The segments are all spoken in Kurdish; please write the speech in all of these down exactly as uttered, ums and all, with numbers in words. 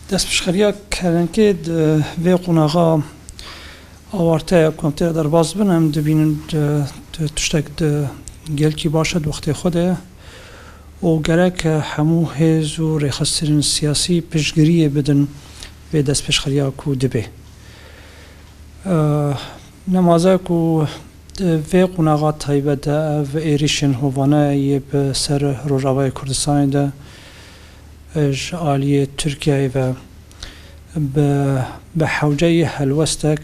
Destpêşxeriya kelenkê di vê qonaxa awarte ye ku em tê derbas bin, em dibînin di, di tiştek di gelkî baş e, di wextê xwe de ye û gerek hemû hêz û rêxistinên siyasî piştgiriyê bidin vê destpêşxeriya ku dibe. Eh, nemaze ku di vê qonaxa taybet de ev êrîşên hovane yê bi ser Rojavayê Kurdistanê de, eh, ji aliyê Tirkiyeyê ve bi, bi hewceyê helwestek,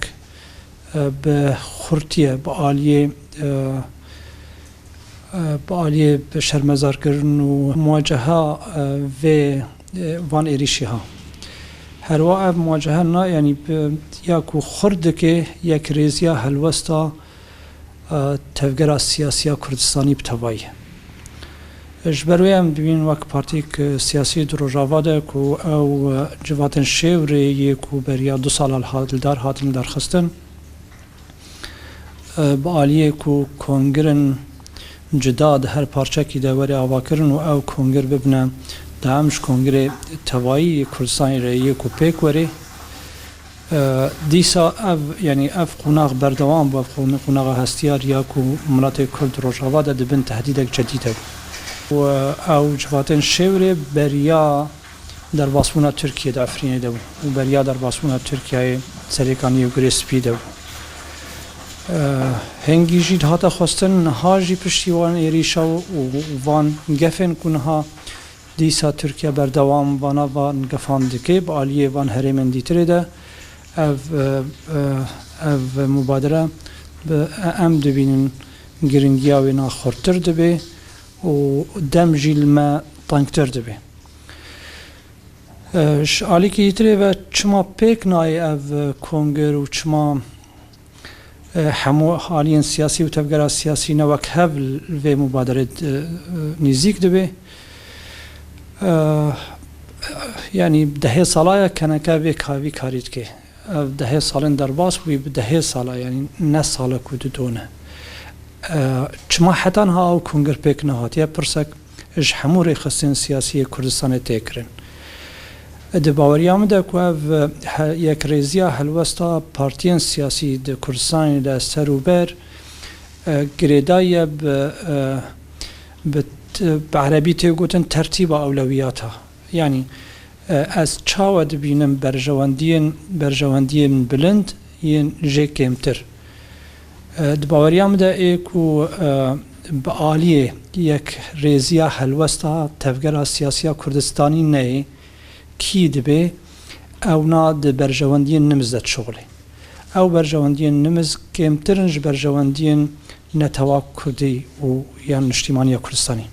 eh, bi xurtiye, bi aliyê, eh, eh, bi aliyê şermezarkirin û muwaceha, eh, vê, eh, van êrîşî ha. Herwa ev muwaceha na, yanî bi, ya ku xurt dike yekrêziya helwesta, eh, tevgera siyasiya Kurdistanî bi tevayî. Ji ber wê em dibînin wek partîk, eh, siyasî di Rojava de ku ew, eh, civatên şêwrê yê ku beriya du sala li hat-, li dar hatin darxistin, e, bi aliyê ku kongirên cuda di her parçekî de were avakirin û ew kongir bibine dewam ji kongirê tevayî yê Kurdistanê re yê ku pêk werê. E, dîsa ev, yanî ev qonax berdewam bû, ev qon-, qonaxa hestiyar ya ku miletê Kurd Rojava de di bin tehdîdek cedî de bû. Û ew civatên şêwrê beriya derbasbûna Tirkiyê di Efrînê de bû û beriya derbasbûna Tirkiyeyê Serêkaniyê û Girê Spî de bû. Eh, hingî jî dihate xwestin, niha jî piştî wan êrîşa û van gefên ku niha dîsa Tirkiye berdewam vana van gefan dike, bi aliyê van herêmên dîtirê de ev, eh, eh, ev mubadere bi, em dibînin giringiya wê na xurttir dibe û dem jî li me tengtir dibe. E, ji alîkî yîtirê ve çima pêk nayê ev, e, kongir û çima, e, hemû aliyên siyasî û tevgera siyasî ne wek hev li vê mubaderê, e, nîzîk dibe? E, yanî dehê sala ye keneke vê ka-, vî karî dike. Ev dehê salên derbas bûyî, bi dehê sala, yanî ne sala ku didone. E, çima heta niha ew kongir pêk nehatiye? Pirsek ji hemû rêxistinên siyasî yê Kurdistanê tê kirin. Di baweriya min de ku ev, he-, yekrêziya helwesta partiyên siyasî di Kurdistanê de ser û ber, e, girêdayî ye bi, e, bi t-, bi erebî tê gotin tertîba ewlewiyata. Yanî, e, ez çawa dibînim berjewendiyên, berjewendiyên bilind yên jê kêmtir? E, di baweriya min de ê ku, e, bi aliyê yekrêziya helwesta tevgera siyasiya Kurdistanî neyê, kî dibê ewna di berjewendiyên nimiz de dişuxulê. Ew berjewendiyên nimiz kêmtir in ji berjewendiyên netewa Kurdî û yan niştîmaniya Kurdistanî.